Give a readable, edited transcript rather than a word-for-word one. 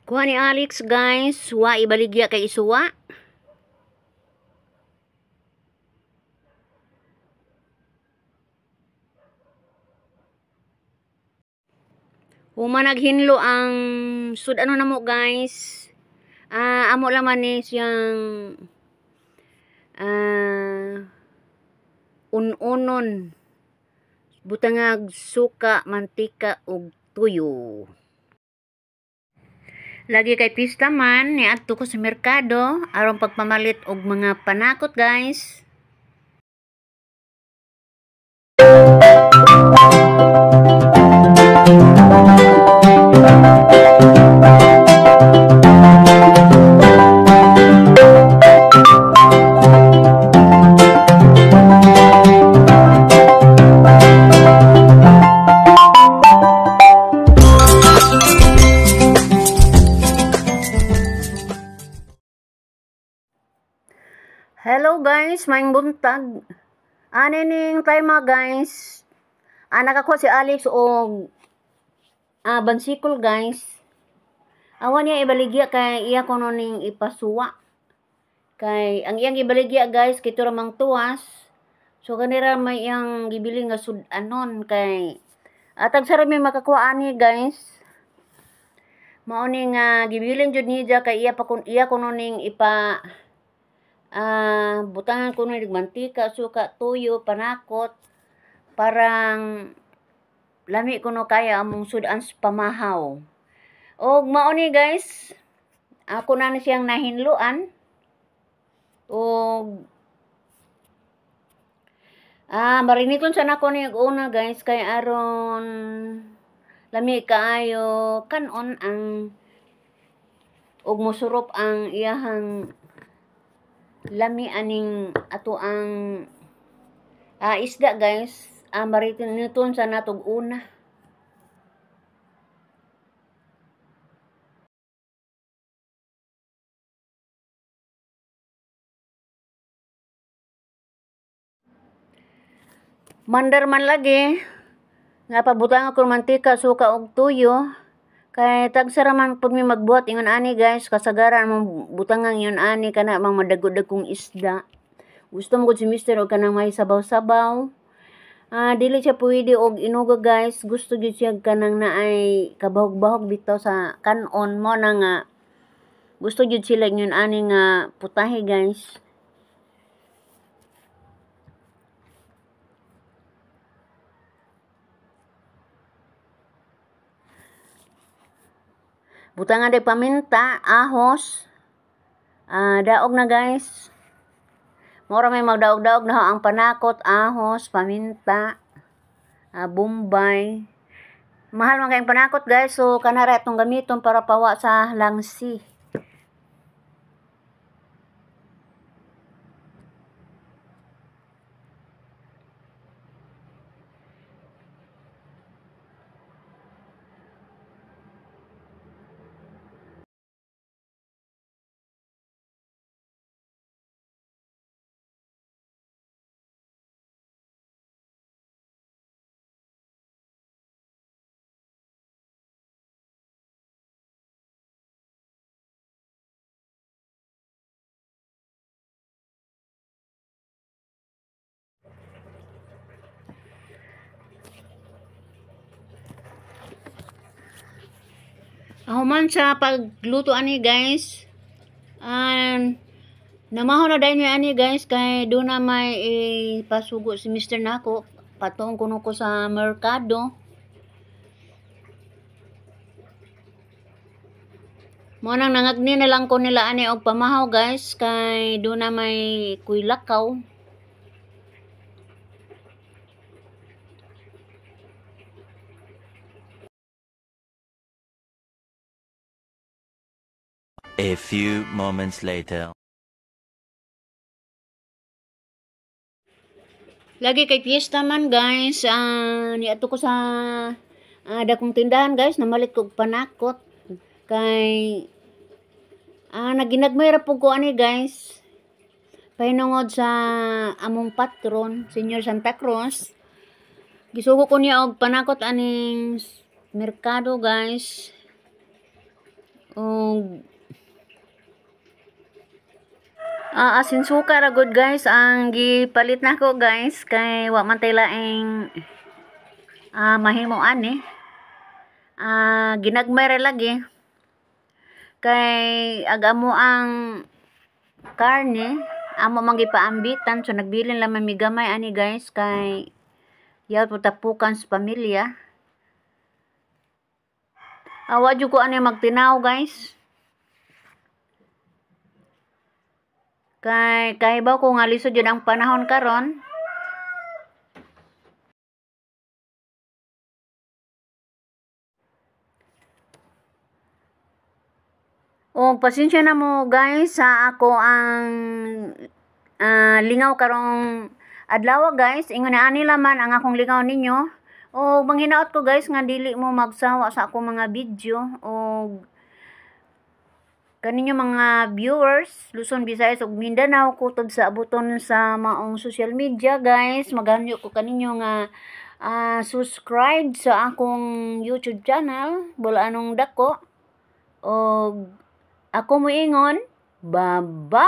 Kuha ni Alex guys, suwa ibaligya kay isuwa. Huma naghinlo ang sud-ano namo guys. Amo laman ni siyang un-unon. Butangag suka, mantika ug tuyo. Lagi kay pista man niadto ko sa merkado aron pagpamalit og mga panakot guys. Hello guys, maayong buntag. Ani ning time guys. Nakakuha si Alex og bansikol guys. Awa niya ibaligya kay iya kuno ning ipasuwa. Kay ang iyang ibaligya guys kito ra mang tuwas. So kanira may iyang gibili nga sud-anon kay atag sa may makakuha ani guys. Mao ni nga gibilin jud niya kay iya pa kun iya kuno ning ipa butangan ko ng mantika, suka, tuyo, panakot, parang lami kuno kaya among sudan sa pamahaw. Og mao ni guys, ako na siyang nahinluan. Og mariniton sa nako ni una guys kay aron lami kaayo kanon ang og mosurop ang iyahang lami aning ato ang isda guys. Mariniton sa natog una. Mandar man lagi nga pabutang ako mantika, suka og tuyo kay tagsara man pud mi magbuhat ingon ani guys, kasagaran mong butangan ingon ani kana mang madagod-dagkong isda. Gusto mo gud si mister og kanang may sabaw-sabaw. Dili siya pwede og inuga guys, gusto gyud siya kanang naay kabahog-bahog bitaw sa kanon mo na nga gusto gyud sila ingon ani nga putahe guys. Butangan de paminta, ahos, daog na guys. Mora may magdaog-daog na ang panakot, ahos, paminta, bombay. Mahal man kayong panakot guys, so kanara itong gamiton para pawa sa langsi. Human sa pagluto ani guys, namaho na dahil ani guys kay doon na may ipasugo si Mr. nako patuong kuno ko sa merkado. Mo nang nangagni na lang ko nila ani og pamahaw guys kay doon na may kuylakaw. A few moments later. Lagi kay piyesta man guys, niadto ko sa dakong tindahan guys, namalit ko og panakot kay naginagmay ra pud ko ani guys. Pahinungod sa among patron, Senior Santa Cruz. Gisugo ko niya og panakot aning merkado guys. Og asin suka ra gud, guys, ang gipalit nako, guys, kay wa man tay laing mahimo ani. Ginagmay ra lagi kay ag amo ang karne amo man gipaambitan, so nagbilin lang mi gamay ani, guys, kay yaw po tapukan sa pamilya. Wa jud ko ani magtinaw, guys. Kay kahibaw ko nga lisod jud ang panahon karon. Og pasensya na mo, guys, sa ako ang lingaw karong adlaw, guys. Ingon na ani laman ang akong lingaw ninyo. Og manghinaot ko, guys, nga dili mo magsawa sa akong mga video og kaninyo mga viewers, Luzon, Visayas ug Mindanao, kutob sa abuton sa maong social media, guys. Maghanyo ko kaninyo nga subscribe sa akong YouTube channel, Bulaanong Dako. Og ako moingon, bye-bye!